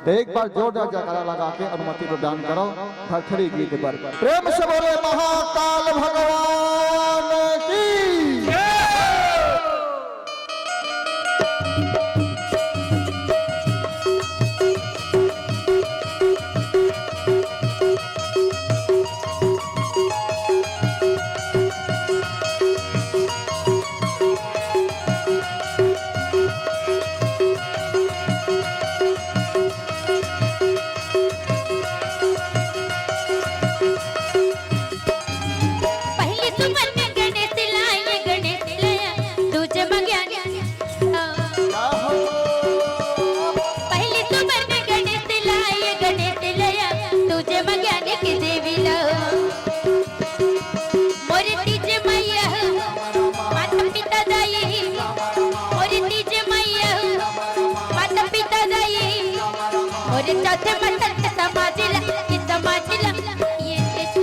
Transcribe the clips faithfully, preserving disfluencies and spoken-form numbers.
तो एक बार जोरदार जयकारा लगा के अनुमति प्रदान करो भरथरी गीत पर। प्रेम से बोले महाकाल भगवान की। पहली सुमन में गणेश लाए, गणेश लाया, दूजे में ज्ञान। पहली सुमन में गणेश लाए, गणेश लाया, दूजे में ज्ञान की देवी लाओ। मोर तीज मैया हो, माता पिता दाई। मोर तीज मैया हो, माता पिता दाई। मोर चौथे मसत समाज ला, ये समाज ला, ये देश।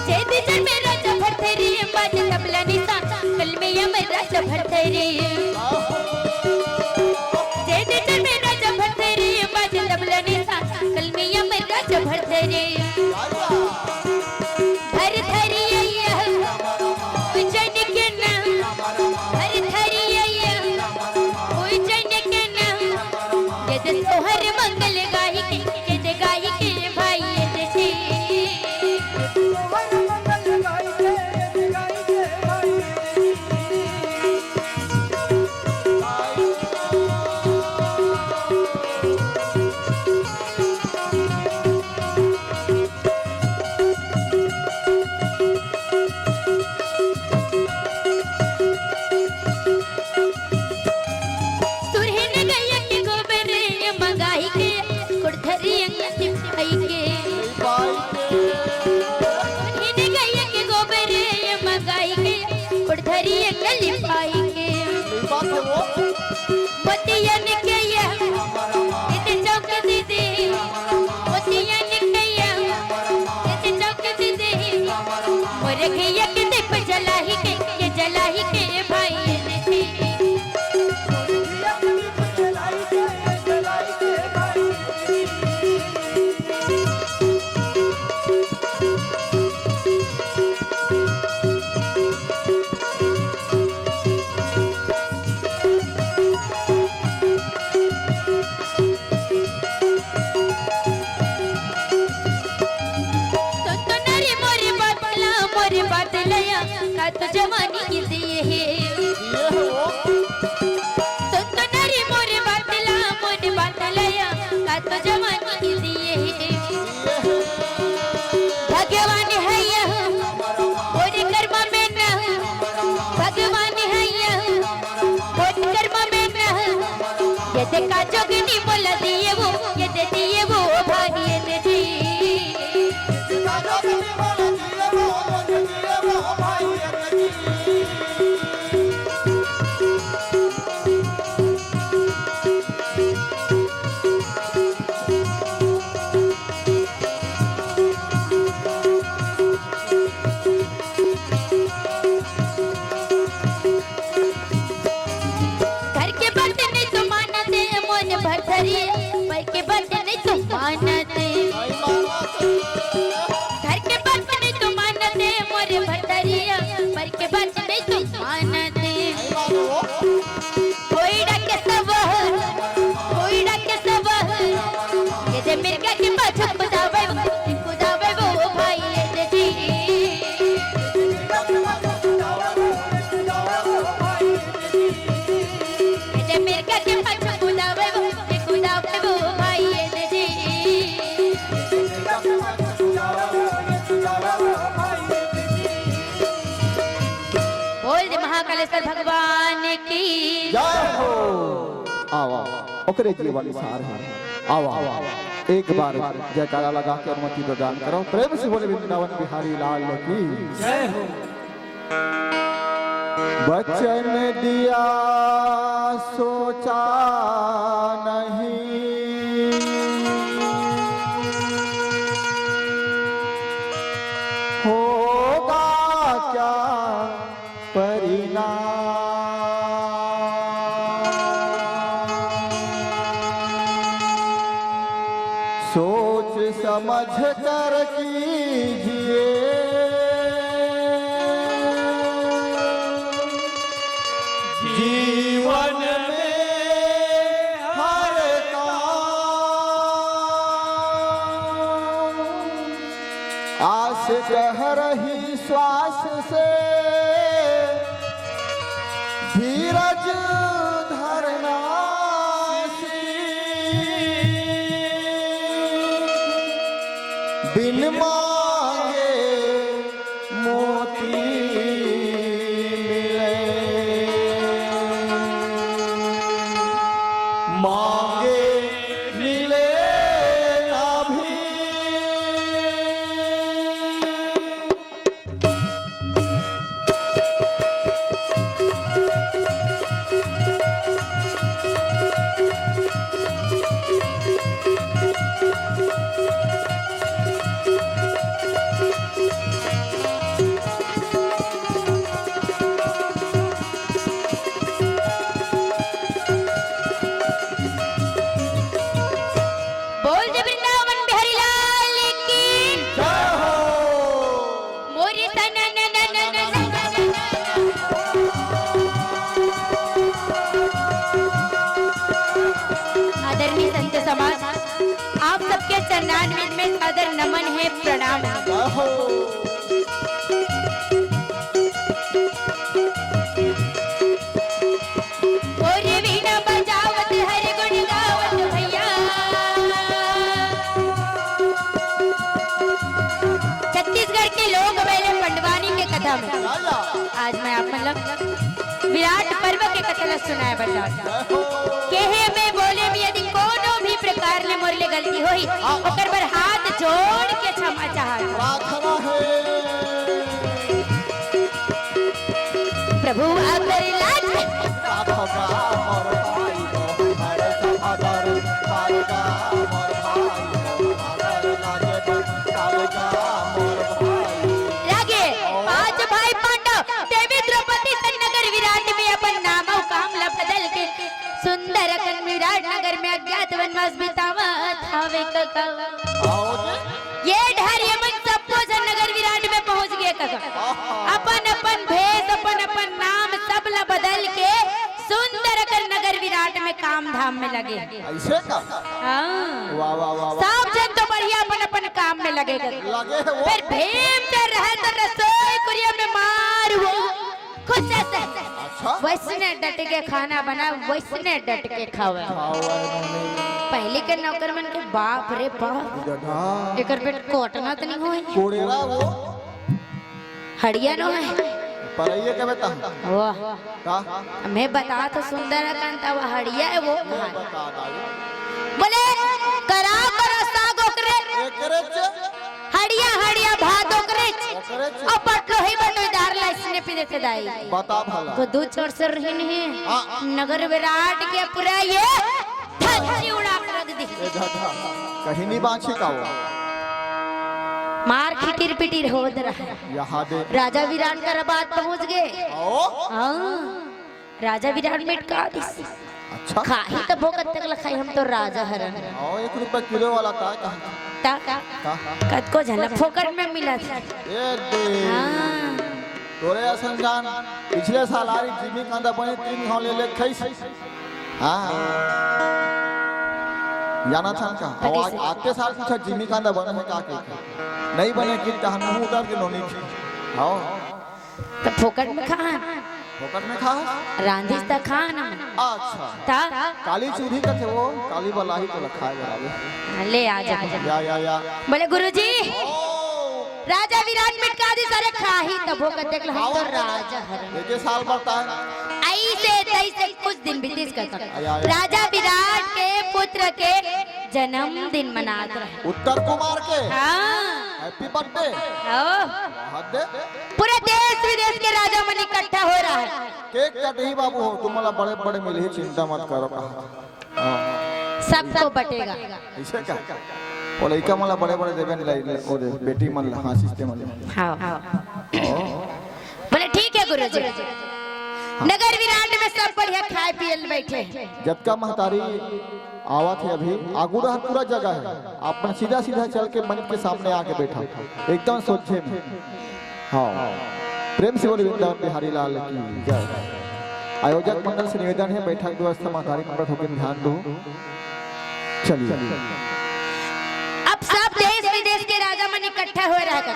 जय दे जय मेरा जय भरथरी, बाज तबला निशान, कल में या मेरा जय भरथरी। जय दे जय मेरा जय भरथरी, बाज तबला निशान, कल में या मेरा जय भरथरी। भरथरी आइया, उज्जैन के नाम। भरथरी आइया, उज्जैन के नाम। यद सोहर मंगल गाई के, यद गाई के भाई यद जी। सुरहिन गैया के गोबर मंगाई के, कुड़थरी अंगन लिपाई के। सुरहिन गैया के गोबर मंगाई के, कुड़थरी अंगन लिपाई के। मोतियन के ये, इते चौक दीदी। मोतियन के ये, इते चौक दीदी। मोर घिया के दीप जलाही के, ये जलाही के भाई ने। सुन तो नारी मोरे बात ला, मोरे बात लया, का तो जवानी की दी है। सुन तो नारी मोरे बात ला, मोरे बात लया, का तो जवानी की दी है। भगवान है यह, मोरे कर्म में न, भगवान है यह, मोरे कर्म में न। यदि का जोगनी बोला दिए वो, यदि दिए वो भाई यदि दी। घर के बात नहीं तो मानते, मोर भरथरी, पर के बात नहीं तो मानते। घर के बात नहीं तो मानते, मोर भरथरी, पर के बात नहीं तो मानते। कोई डाके सब, कोई डाके सब, ये जे मिर्गा के पाछू कुदावे, कुदावे वो भाई ये जे जी। ये जे मिर्गा के पाछू कुदावे वो, कुदावे वो भाई ये जे जी। बोल दे महाकालेश्वर भगवान की। जय हो। आओ, आओ, ओकरे जीवन सार है। आओ, आओ, एक बार जयकारा लगा के अनुमति प्रदान करो, प्रेम से बोले वृंदावन बिहारी लाल की। जय हो। वचन दिया सोचा नहीं, होगा क्या परिणाम। सोच समझ कर कीजिए जीवन में हर काम। आस कह रही श्वास से धीरज धरना सीख। बिन मांगे मोती मिले, मांगे मिले ना भी। बोल दे वृंदावन बिहारी लाल की। जय हो। मोरी तन न न न न न न न। आदरणीय संत समाज, आप सबके चरणारविंद में सादर नमन है, प्रणाम है। जय हो। ओरे वीणा बजावत हरि गुण गावत भैया। छत्तीसगढ़ के लोक बेले पंडवानी के कथा में आज मैं आप मन ला विराट पर्व के कथा ला सुनाए बर जात हूँ। केहे में बोले में यदि कोनो भी प्रकार ले मोर ले गलती होही, ओकर बर हाथ जोड़ के क्षमा चाहत हूँ। प्रार्थना है। प्रभु अगर लाज लागे, पांच भाई पांडव देवी द्रौपदी से नगर विराट में अपन नाम अउ काम ला बदल के सुंदर अकन विराट नगर में अज्ञात वनवास बितावत हावे कका। ये डहर ये मन सबो झन नगर विराट में पहुंच गे कका। अपन अपन भेष, अपन अपन नाम सब ला बदल के सुंदर अकन नगर विराट में काम धाम में लगे। ऐसे का? हाँ। वाह, वाह, वाह, वाह। सब झन तो बढ़िया अपन अपन काम में लगे कका। लगे हे वो। पर भीम तो रहे तो रसोई कुरिया में मार हुआ। खुश से। अच्छा। वैसने डट के खाना बना, वैसने डट के खावे। खावे मम्मी। पहले के नौकर मन के बाप रे बाप। गधा। एकर पेट कोटना त नहीं होय। कोड़ेरा वो। हड़िया नो है। परइये कबे तम। वाह। का? मैं बता तो सुंदर अकन त वो हड़िया है वो। वो बता दाई। बोले, करा करा साग ओकरे। एकरे च। हड़िया हड़िया भात ओकरे च। ओकरे च। अउ बटलोही बटोहीदार ला इसने पी देथे दाई। बता भला। को दू छोर से रहिन हे। हाँ। नगर विराट के पूरा ये धज्जी उड़ा के रख दी। ए दादा, कहीं नहीं बांची का वो। मार खिटिर पिटिर होत रहा। यहाँ दे। राजा विराट कर बात पहुंच गे। आओ। हाँ। राजा विराट मिट का दिस। अच्छा। खाही त भोकत तक ल खाही, हम तो राजा हरन। आओ, एक रुपया किलो वाला का कहा? ता? का? कतको झन ल फोकट में मिलत। ए दे। हाँ। तोरे असन जान, पिछले साल आरी जिमी कांदा बने तीन घाव ले ले खाइस। हाँ। जाना था का? तो और आज, कैसे? आते साल पूछा जिमी कांदा बने है का के? नहीं बने कि तहन मुंह उतार के नोनी। हाँ। त फोकट में खान। फोकट में खा? रांधिस त खान। अच्छा। त? काली चूल्ही कथे वो, काली बलाही तो खाए बराबर। ले आ जा। या, या, या। बोले, "गुरुजी, ओ। राजा विराट मिट का दिस, अरे खाही तभो कथे, हम तो राजा हरन।" एके साल बरता है। ऐसे तैसे कुछ दिन बीतिस कथा। या, या। राजा विराट के पुत्र के जन्मदिन मनात रहे। उत्तर कुमार के? हाँ। Happy birthday। हाँ। हद दे। पूरे देश विदेश के राजा मन इकट्ठा हो रहा है। Cake कटही बाबू हो, तुमला बड़े बड़े मिलही, चिंता मत करो कहा। हाँ। सबको बटेगा। अइसे का? वो लइका मन ला बड़े बड़े देबे नहीं, ओ दे, बेटी मन ला, हाँ, सिस्टम मन ला। हाँ। हाँ। बोले, ठीक है गुरुजी। नगर विराट में सब बढ़िया खाए पिए ल बैठे हैं। जतका महतारी आवत हे अभी, आगू डहर पूरा जगह हे, आप मन सीधा सीधा चल के मंच के सामने आके बैठा, एकदम सोझे में। हाँ, प्रेम से बोले वृंदावन बिहारी लाल की जय। आयोजक मंडल से निवेदन हे, बैठक व्यवस्था महतारी मंडल होके ध्यान दो। चलिए। अब सब देश विदेश के राजा मन इकट्ठा हो रहा है।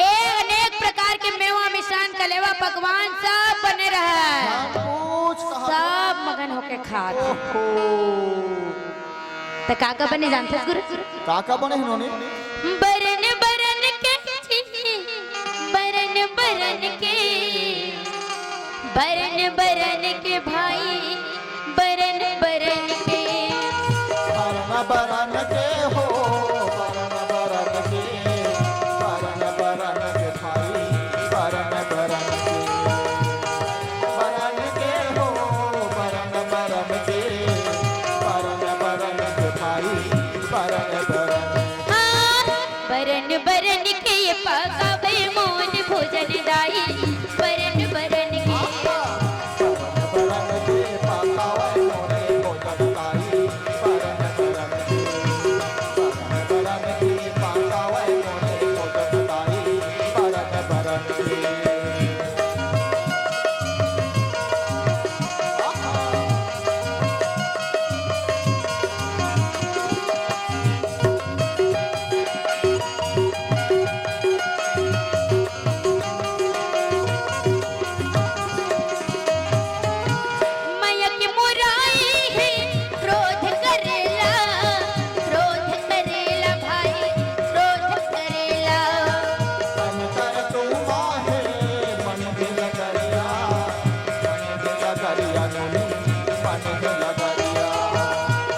ए अनेक प्रकार के मेवा, मिष्ठान, कलेवा, पकवान सब बने रहा है। सब मगन होके खात हे। त का का बने जानथस गुरु? का का बने हे नोनी? बरन बरन के, बरन बरन के, बरन बरन के भाई, बरन बरन के। बरन बरन के हो, बरन बरन के, बरन बरन के भाई, बरन बरन के। बरन के हो, बरन बरन के, बरन बरन के भाई, बरन बरन। हाँ, बरन बरन के ये पकावे मोर भोजन दाई, बरन बरन के। मया के मुराई हे, क्रोध करेला, क्रोध करेला भाई, क्रोध करेला। मन कर तू माहे, मन दिल करिया, मन दिल करिया नोनी, मन दिल करिया।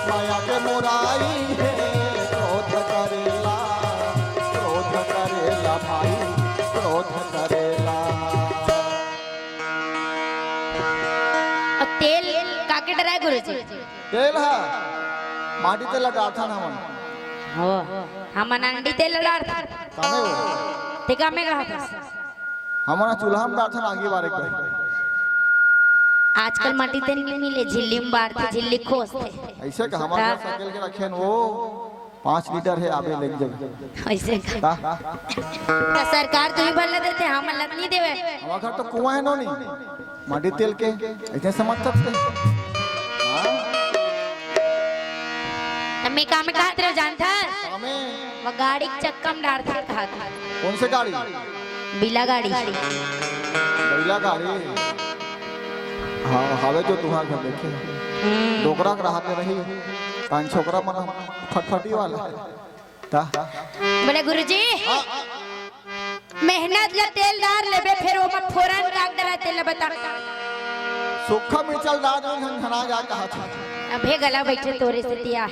मया के मुराई हे, क्रोध करेला, क्रोध करेला भाई, क्रोध करेला। अउ तेल काके डराय गुरुजी? तेल हा, माटी तेल ला डारथन हमन। हो, हमन अंडी तेल ला डारथन। कामे हो? ते कामे कहा था? हमन चूल्हा में डारथन आगी बारे के। आजकल माटी तेल नहीं मिले, झिल्ली में बारथे, झिल्ली खोसथे। अइसे का हमर घर हाँ। सकेल के रखेन वो। पाँच लीटर हे, आबे लेके जाबे। अइसे का? का? त सरकार तो ही भला देथे, हमन ला नहीं देवे। हमर घर तो कुआं हे नोनी, माटी तेल के, अइसे समझ सकथे। हाँ? त मैं का में कहत रहे जानथस? कामे? वो गाड़ी के चक्का में डारथे कहत। कौन से गाड़ी? बिला गाड़ी। बिला गाड़ी? हाँ, हावे जो तुहार घर देखे। हम्म। डोकरा के रहते रही, तान छोकरा मन फटफटी वाला। ता? बोले, "गुरुजी, हाँ। मेहनत ला तेल डार लेबे, फेर ओमा फोरन का डरा तेल ला बता।" सूखा मिर्चा ला डार दे, झनझना जा कहा था। अबे गला बैठे तोरे से तिया। ओ,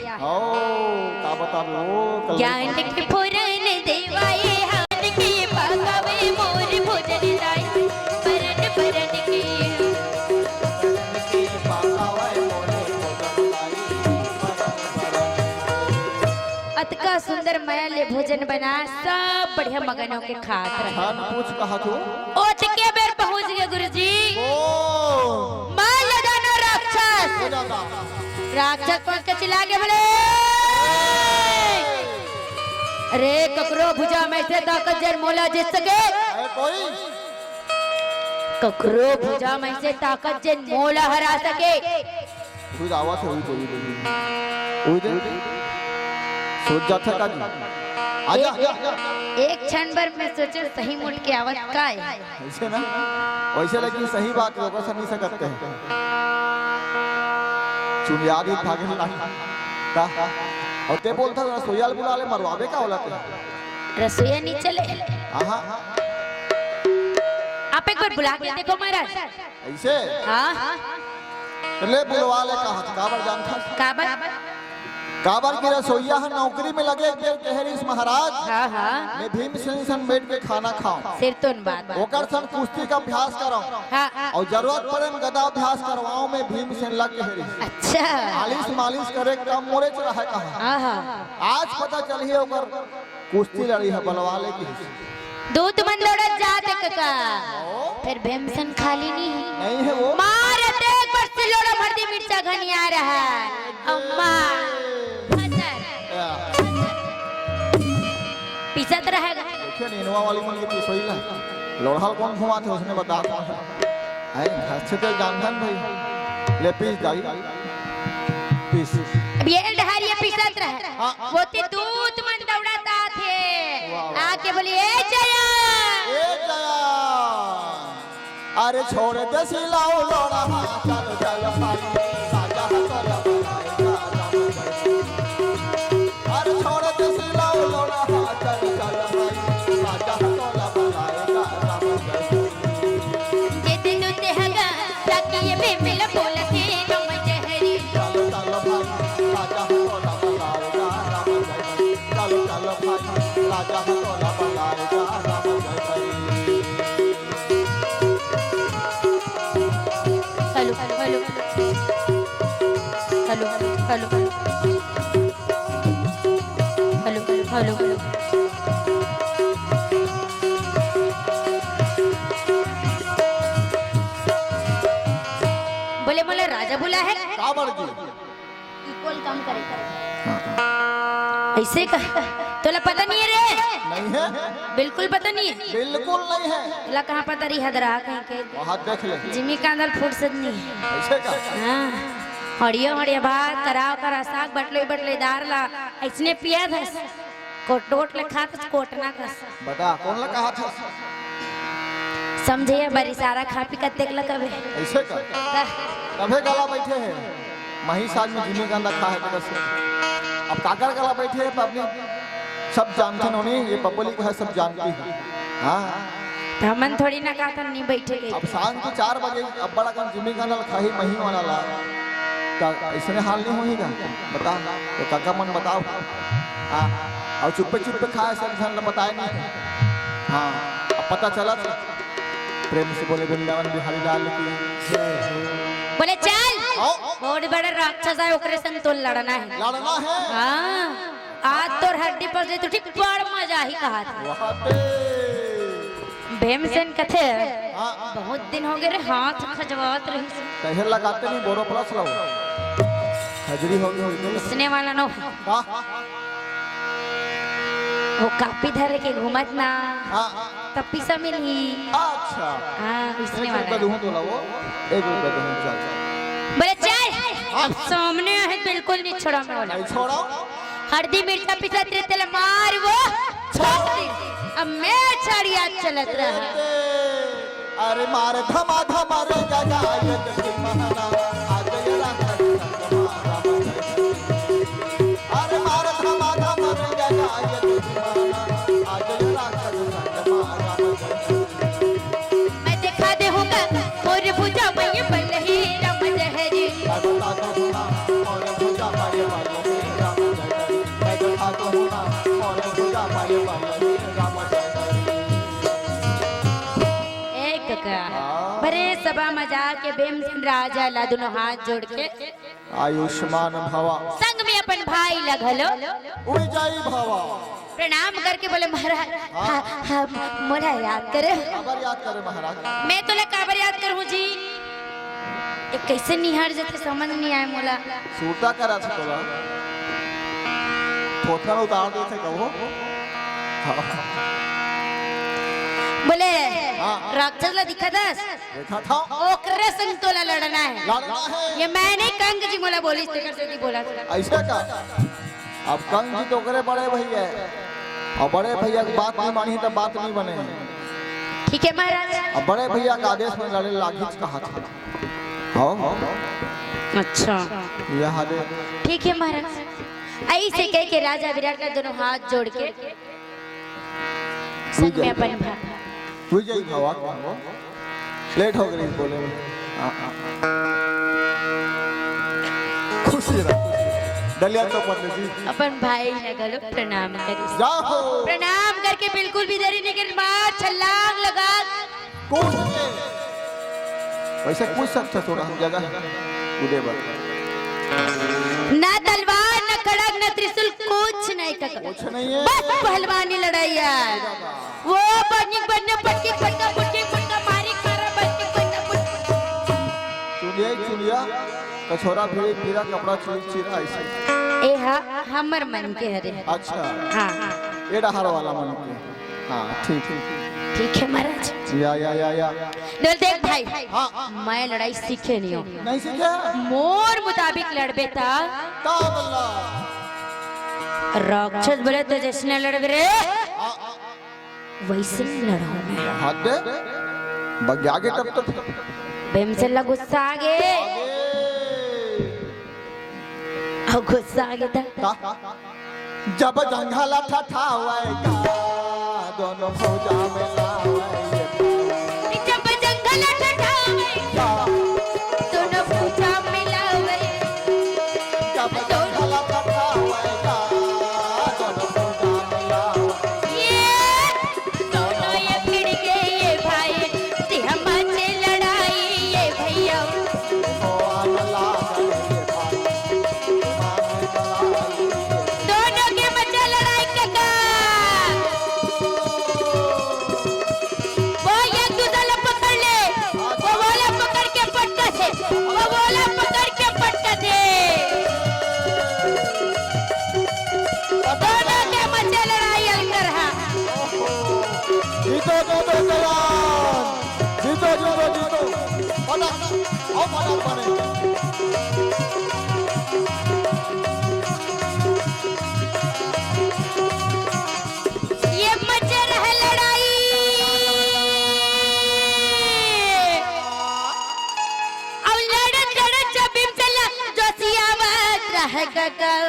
का बताबो, कल ज्ञान के फोरन देवाए, हाथ के पकावे मोर भोजन दाई। परन परन के। अतका सुंदर मया ले भोजन बना, सब बढ़िया मगन होके खात रहे। खान पूछ कहा तू? ओतके बेर पहुंच गए गुरुजी। ओ। मार ले जानो राक्षस। ले जाता। राक्षस पहुंच के चिल्ला के बोले, "अरे ककरो भुजा में से ताकत जन मोला जीत सके? अरे कोई? ककरो भुजा में से ताकत जन मोला हरा सके?" खुद आवाज होई कोई नहीं। उई दे। सोच जाता का जी। आजा, एक, आजा। एक क्षण भर में सोचे सही मुड़ के आवत का है? अइसे ना, वइसे लेकिन सही बात हे, ओकर से नहीं सकत हे। चुनियारी भागे ला। का? अउ ते बोलता रसोइया ल बुला ले, मरवाबे का ओला ते? रसोइया नहीं चले। आहा। आप एक बार बुला के देखो महाराज। अइसे? हाँ। ले बुलवा ले, कहा था, काबर जानता? काबर? काबर कि रसोइया ह नौकरी में लगे, एक बेर कहे रिहिस, "महाराज, हाँ, हाँ। मैं भीमसेन सन बैठ के खाना खाऊं, सिरतोन बात। ओकर सन कुश्ती का अभ्यास कराऊं, हाँ, हाँ। और जरूरत पड़े में गदा अभ्यास करवाऊं मैं भीमसेन ला," कहे रिहिस। अच्छा। आलिश मालिश करे के काम मोरे च रहय कहा। हाँ, हाँ। आज पता चलही ओकर कुश्ती लड़ई ह बलवा ले किहिस। दूत मन दौड़त जात हे कका। फेर भीमसेन खाली नहीं हे। नहीं हे वो। मार देख बस सिलोड़ा म हरदी मिर्चा घनिया रहा। अम्मा। फसर। या। पिसत रहेगा। देखिए, नेनुआ वाली मन के पिसोई ला। लोढ़ा ल कोन घुमाथे, उसने बता कौन है। है, घर से तो जानथन भाई। ले पीस दाई। पीस। अब ये डहरिया पिसत रहे। हाँ। वो ते दूत मन दौड़त आथे। वाह, वाह। आके बोली, "ए जया।" ए जया। अरे छोड़ दे सिलाओ लोड़ा, चल चल भाई, राजा तोला बुलाएगा राम जय। अरे छोड़ दे सिलाओ लोड़ा, चल चल भाई, राजा तोला बुलाएगा राम जय। जेते दुते हगा, ताकि ये बेमिल बोलते राम जय हरी। चल चल भाई, राजा तोला बुलाएगा राम जय हरी। चल चल भाई, राजा तोला बुलाएगा राम जय हरी। Hello, hello. Hello, hello. Hello, hello, hello. बोले, बोले, राजा बुला है। काबर जी? Equal काम करे। अइसे का? तोला पता नहीं है रे? नहीं है। बिल्कुल पता नहीं है। बिल्कुल नहीं है। तोला कहाँ पता रही हदरा कहीं के? वहाँ देख ले। जिमी कांदल फुर्सत नहीं है। अइसे का? हाँ। हड़ियो हड़िया भात, कराव करा साग, बटलोई बटलोई दार ला, अइसने पिया था। कोटोट ले खात, कोटना कस। बता, कोन ला कहा था? समझे ये बरी सारा खा पी कतेक ला कबे। अइसे का? दा। तभे गला बैठे हैं। मही साग में जिमी कांदा खा है तेकर से। अब काकर गला बैठे हैं पब्लिक, सब जानते हो नहीं, ये पब्लिक है, सब जानती है। हाँ। त हमन थोड़ी ना कहथन नहीं बैठे के। अब शाम के चार बजे अब बड़ा कन जिमी कांदा खाही मही वाला ला, त अइसने हाल नहीं होही का? बता, तो काका मन बताओ। हाँ, अउ चुप्पे चुप्पे खाए, सब झन ल बताए नहीं। हाँ, अब पता चलत। प्रेम से बोले वृंदावन बिहारी लाल की। बोले, "चल, आओ। बहुत बड़ा राक्षस है, ओकरे संग तो लड़ना है।" लड़ना है? हाँ, आज तोर हड्डी पसली तो ठीक बड़ मजा ही कहा था। वहाँ पे। भीमसेन कथे, हाँ। बहुत दिन हो गए रे, हाथ खजवात रहिस। कहे लगाते नहीं, बोरो प्लस लाओ। खजरी हो गई, हो गई। इसने वाला नो। हाँ। वो कापी धरे के घूमत ना, हाँ। तब पीसा मिलही। अच्छा। हाँ, इसने एक रुपया वाला। दूँ तो लाओ, एक रुपया दूँ, चल, चल। बोले, "चल, हाँ। अब सामने है, बिल्कुल नहीं छोड़ा मैं वाला।" नहीं छोड़ा। हरदी मिर्चा पिसत रहे, तेला मार वो छाती। अब मैं छड़िया चलत रहा। अरे मार धमा धमा रे गगा, ये तो सिमहना, आ गया राम धमा धमा रे। अरे मार धमा धमा रे गगा, ये तो सिमहना, आ गया राम धमा धमा रे। मैं दिखा दे हूँ गा, मोर भुजा में ये बलही राम जय हरी। मैं बता दो हूँ ना, मोर भुजा में ये बलही राम जय हरी। मैं बता दो हूँ ना, मोर भुजा में ये बलही राम जय हरी। ए कका, हाँ। बड़े सभा मजा के भीमसेन राजा ला दोनों हाथ जोड़ के आयुष्मान भवा। संग में अपन भाई ला घलो। विजयी भवा। प्रणाम करके बोले, "महाराज, हाँ। हाँ, हाँ, मोला याद करे।" काबर याद करे महाराज? मैं तोला काबर याद करूँ जी? ये कैसे निहार जथे, समझ नहीं आए मोला। सूरता करा था तोला। थोथन उतार देथे कहो। हाँ। बोले, हाँ। राक्षस ला दिखा दस। देखा था। ओकरे संग तोला लड़ना है। लड़ना है। ये मैं नहीं, कंग जी मोला बोलिस, तेकर सेती बोला। ऐसे का? अब कंग जी तो ओकरे बड़े भैया है। और बड़े भैया की बात नहीं मानी तो बात नहीं बने। ठीक है महाराज। अब बड़े भैया का आदेश में लड़े लागिच कहा था। हाँ। अच्छा। यह दे। ठीक है महाराज। ऐसे कह के राजा विराट ने दोनों हाथ जोड़ के संग में अपन भा- विजयी भवा। लेट हो गई बोले में। हाँ, हाँ। खुशी रहो। डलिया चौपट ले जी। अपन भाई ल घलो प्रणाम करिस। जय हो। प्रणाम करके बिल्कुल भी देरी नहीं करिस, मार छलांग लगा। कूद के। वैसे पूछ सकते थोड़ा हम जगह कूदे बर। ना तलवार, ना खड़ग, ना त्रिशूल, कुछ नहीं कका। कुछ नहीं है। बस पहलवानी लड़ाई है। वो बनिक बनने पटकी पटका पुटकी पटका मारी खारा बनिक बनने पुटकी। चुलिया ही चुलिया, कछोरा भिड़ी पीरा, कपड़ा चुरी चीरा, ऐसे। ए हा, हमर मन के हरे। अच्छा। हाँ। ए डहार वाला मन के। हाँ, ठीक, ठीक। ठीक है महाराज। या, या, या, या। डोल देख भाई, हाँ, हाँ। मैं लड़ाई सीखे नहीं हूँ। नहीं सीखे? मोर मुताबिक लड़बे ता का बोला? राक्षस बोले तो जैसने लड़बे रे, हाँ। वैसे नहीं लड़ाऊं मैं। हद है। बग्या के तब तो। बेमचल ला गुस्सा आ गे। अउ गुस्सा आ गे त? का? जब जंघा ला ठठावय का, दोनों भुजा मिलावय। जब जंघा ला ठठावय का, दोनों भुजा मिलावय। जब जंघा ला ठठावय का, दोनों भुजा मिलावय। ये दोनों ये भिड़ गे ये भाई, तेहा मचे लड़ाई ये भैया। दोनों के मचे लड़ाई कका। वो एक दूसरे ला पकड़ ले, वो वाला पकड़ के पटका दे, वो वाला पकड़ के पटका दे। दोनों के मचे लड़ाई अंदर हा। जीतो, जीतो, जवान। जीतो, जीतो, जीतो। पटक, आओ, पटक बने। ये मचे रहे लड़ाई। अउ लड़त लड़त जब भीमसेन ला जोसियावत रह गगल।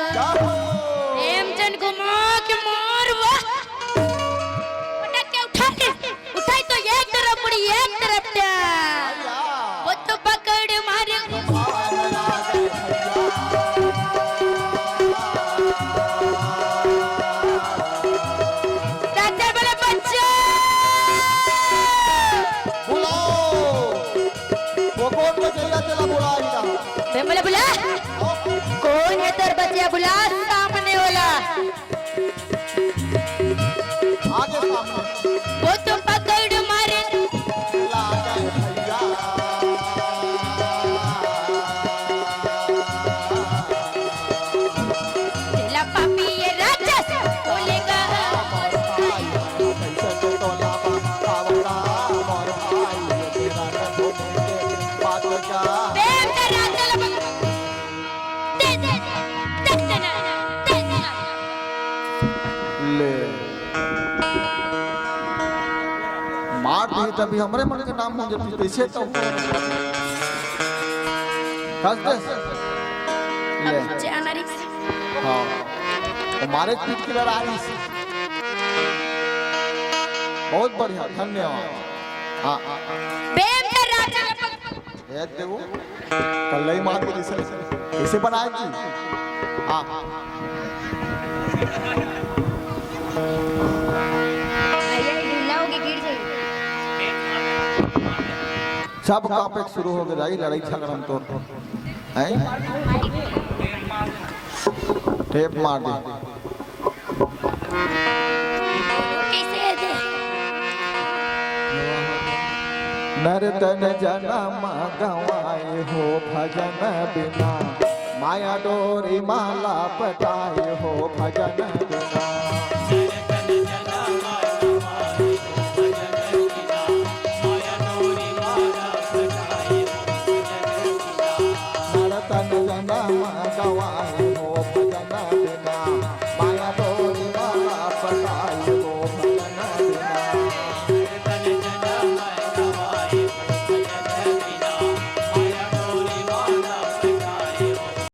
प्रेमचंद घुमा के मार वाह। पटक के उठा ले। उठाई तो एक तरफ मुड़ी, एक तरफ टांग। वो तो पकड़ मारे। राक्षस बोले, "बच्चा!" बुलाओ। वो कोन बचइया तेला बुला ही रहा। मैं बोले, "बुला। कोन हे तोर बचइया? बुला सामने वाला।" आगे सामने। वो तो पकड़ मारे। लागे भैया। तेला पापी ये राक्षस बोलेगा। कैसे तो लावा, आवता मोर भाई, तेरा न होने के बाद का। प्रेम का राक्षस दे, दे, दे, दे देना, दे देना। ले। मार दी तभी हमरे मन के नाम हो जाती, कैसे तो। कस दे। ले। अब जाना रे। हाँ। हमारे पीठ की लड़ाई। बहुत बढ़िया, धन्यवाद। हाँ। प्रेम का राजा। भेज देबो। कल्लई मार के जैसे, कैसे बनाए जी? हाँ। भैया, ढीला होके गिर जाई। सब कांपे शुरू हो गए, लड़ाई झगड़ा में तो। हैं? टेप मार दे। कैसे है दे? नर तन जनम गंवाए हो भजन बिना, माया डोरी माला पटाए हो भजन बिना।